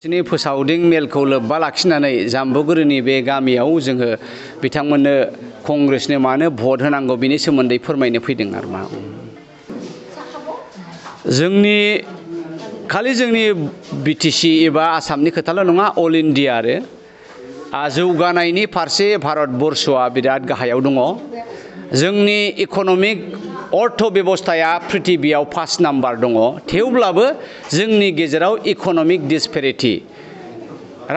दिनै फोसावदिं मेलखौ लोब्बा लाखिनानै जाम्बुगुरिनि बे गामियाव जोङो बिथांमोननो कंग्रेसनो मानो भट होनांगौ बिनि सोमोन्दै फोरमायनो फैदों आरो मा जोंनि खालि जोंनि बिटिसि एबा आसामनि खोथाल' नङा अल इन्डिया आरो जौगानायनि फारसे भारतबर्षआ बिराद गाहायाव दङ जोंनि इक'नमिक अर्थ बेबस्थाया पृथिबियाव फार्स्ट नाम्बार दङ थेवब्लाबो जोंनि गेजेराव इक'नमिक डिसपेरिटी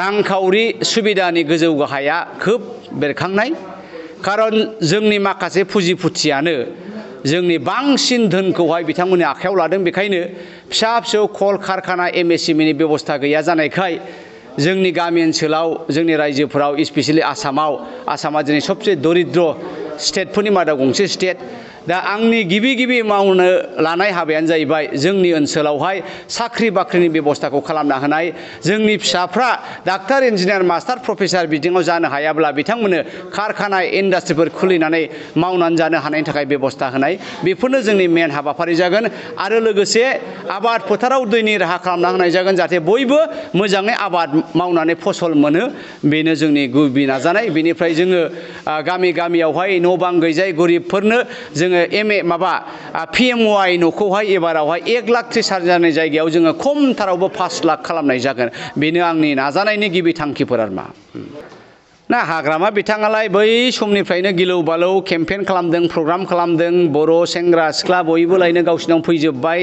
रांखावरि सुबिदानि गोजौ गाहाया खोब बेरखांनाय खारन जोंनि माखासे फुजिफुथियानो जोंनि बांसिन धोनखौहाय बिथांमोननि आखायाव लादों बेखायनो फिसा फिसौ कल कारखाना एमएसएमइनि बेबस्था गैया जानायखाय जोंनि गामि ओनसोलाव जोंनि रायजोफोराव स्पेसियेलि आसामा दिनै सबसे दरिद्र स्टेटफोरनि मादाव गंसे स्टेट दा आंनि गिबि मावनो लानाय हाबायानो जाहैबाय जोंनि ओनसोलावहाय साख्रि बाख्रिनि बेबस्थाखौ खालामना होनाय जोंनि फिसाफ्रा डाक्टार इन्जिनियार मास्टार प्रफेसार बिदिङाव जानो हायाब्ला बिथांमोननो कारखाना इन्डास्ट्रिफोर खुलिनानै मावनानै जानो हानायनि थाखाय बेबस्था होनाय बेफोरनो जोंनि मेन हाबाफारि जागोन आरो लोगोसे आबाद फोथाराव दैनि राहा खालामना होनाय जागोन जाहाथे बयबो मोजाङै आबाद मावनानै फसल मोनो बेनो जोंनि गुबै नाजानाय बेनिफ्राय जोङो गामियावहाय न' बां गैजायै गरिबफोरनो जोङो PMY न'खौहाय एबारावहाय 1,30,000 जायगायाव जोङो खमथारावबो 5 लाख खालामनाय जागोन बेनो आंनि नाजानायनि गिबि थांखिफोर आरो मा ना हाग्रामा बिथाङालाय बै समनिफ्रायनो गिलौ बालौ केम्पेन खालामदों प्रग्राम खालामदों बर' सेंग्रा सिख्ला बयबो लायनो गावसिनाव फैजोबबाय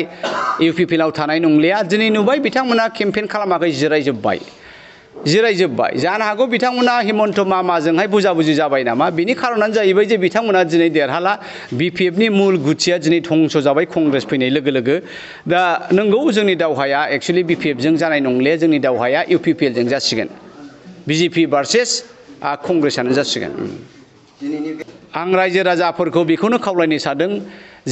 UPPआव थानाय नंलिया दिनै नुबाय बिथांमोना केम्पेन खालामाखै जिरायजोबबाय जानो हागौ बिथांमोना हिमन्त मामाजोंहाय बुजाबुजि जाबाय नामा बिनि खारनानो जाहैबाय जे बिथांमोना दिनै देरहाला BPFनि मुल गुथिया दिनै धंस जाबाय कंग्रेस फैनाय लोगो लोगो दा नंगौ जोंनि दावहाया एक्चुअलि BPFजों जानाय नंलिया जोंनि दावहाया UPPLजों जासिगोन BJP भार्सेस कंग्रेसआनो जासिगोन आं रायजो राजाफोरखौ बेखौनो खावलायनो सानदों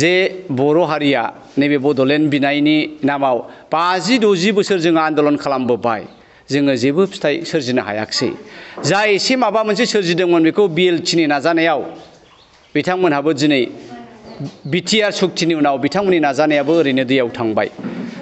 जे बर' हारिया नैबे बड'लेण्ड बिनायनि नामाव 50-60 बोसोर जोङो आन्दलन खालामबोबाय जोङो जेबो फिथाइ सोरजिनो हायाखिसै जा एसे माबा मोनसे सोरजिदोंमोन बेखौ BLTनि नाजानायाव बिथांमोनहाबो दिनै बिटिआर सुक्तिनि उनाव बिथांमोननि नाजानायाबो ओरैनो दैयाव थांबाय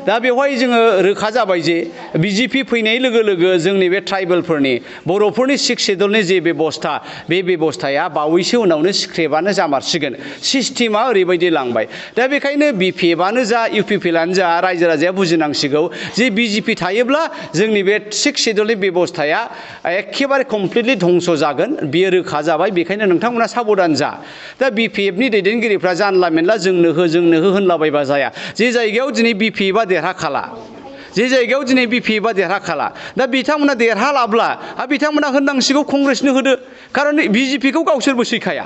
दा बेवहाय जोङो रोखा जाबाय जे BJP फैनाय लोगो लोगो जोंनि बे ट्राइबेलफोरनि बर'फोरनि 6 शेड्युलनि जे बेबस्था बे बेबस्थाया बावैसो उनावनो स्क्रेपआनो जामारसिगोन सिस्टेमा ओरैबायदि लांबाय दा बेखायनो BPFआनो जा UPPआनो जा रायजो राजाया बुजिनांसिगौ जे BJP थायोब्ला जोंनि बे 6 शेड्युलनि बेबस्थाया एखेबारे कमप्लिटलि धंस जागोन बियो रोखा जाबाय बेखायनो नोंथांमोना साबधान जा दा BPFनि दैदेनगिरिफ्रा जानला मेनला जोंनो हो होनलाबायबा जाया जे जायगायाव दिनै BPFआ देरहाखाला जे जायगायाव दिनै BPFआ देरहाखाला दा बिथांमोना देरहालाब्ला बिथांमोना होननांसिगौ कंग्रेसनो होदो खारन BJPखौ गावसोरबो सैखाया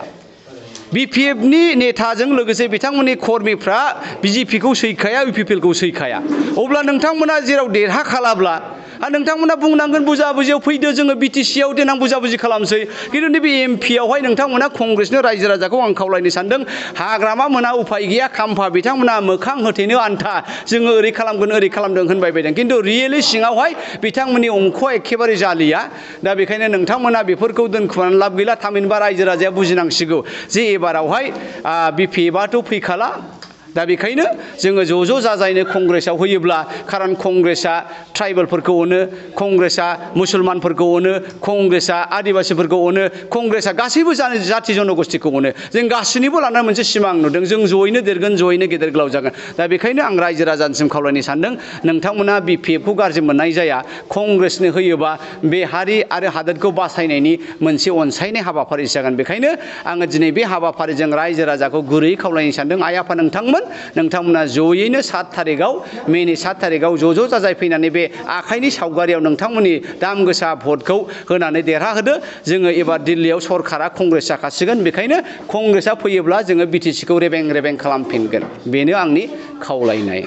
BPFनि नेताजों लोगोसे बिथांमोननि कर्मीफ्रा BJPखौ सैखाया UPPखौ सैखाया अब्ला नोंथांमोना जेराव देरहाखालाब्ला नोंथांमोना बुंनांगोन बुजाबुजियाव फैदो जोङो BTCआव देनां बुजाबुजि खालामसै खिन्थु नैबे MPआवहाय नोंथांमोना कंग्रेसनो रायजो राजाखौ आं खावलायनो सानदों हाग्रामा मोना उफाय गैया खाम्फा बिथांमोना मोखां होथेनो आन्था जोङो ओरै खालामगोन ओरै खालामदों होनबाय बायदों खिन्थु रियेलि सिङावहाय बिथांमोननि अंखआ एखेबारे जालिया दा बेखायनो नोंथांमोना बेफोरखौ दोनखुमानानै लाब गैला थामहिनबा रायजो राजाया बुजिनांसिगौ जे एबारावहाय BPFआथ' फैखाला दा बेखायनो जोङो ज' जाजायनो कंग्रेसआव होयोब्ला खारन कंग्रेसआ ट्राइबेलफोरखौ अनो कंग्रेसआ मुसलमानफोरखौ अनो कंग्रेसआ आदिबासिफोरखौ अनो कंग्रेसआ गासैबो जाथि जनगोष्ठीखौ अनो जों गासैनिबो लानानै मोनसे सिमां नुदों जों जयैनो देरगोन जयैनो गेदेर गोलाव जागोन दा बेखायनो आं रायजो राजानिसिम खावलायनो सानदों नोंथांमोना BPFखौ गाज्रि मोननाय जाया कंग्रेसनो होयोबा बे हारि आरो हादोरखौ बासायनायनि मोनसे अनसायनाय हाबाफारि जागोन बेखायनो आङो दिनै बे हाबाफारिजों रायजो राजाखौ गुरैयै खावलायनो सानदों आइ आफा नोंथांमोना जयैनो 7 थारिखआव मेनि 7 थारिखआव ज' जाजाय फैनानै बे आखाइनि सावगारियाव नोंथांमोननि दाम गोसा भटखौ होनानै देरहाहोदो जोङो एबार दिल्लीयाव सरकारा कंग्रेस जाखासिगोन बेखायनो कंग्रेसआ फैयोब्ला जोङो BTCखौ रेबें खालामफिनगोन बेनो आंनि खावलायनाय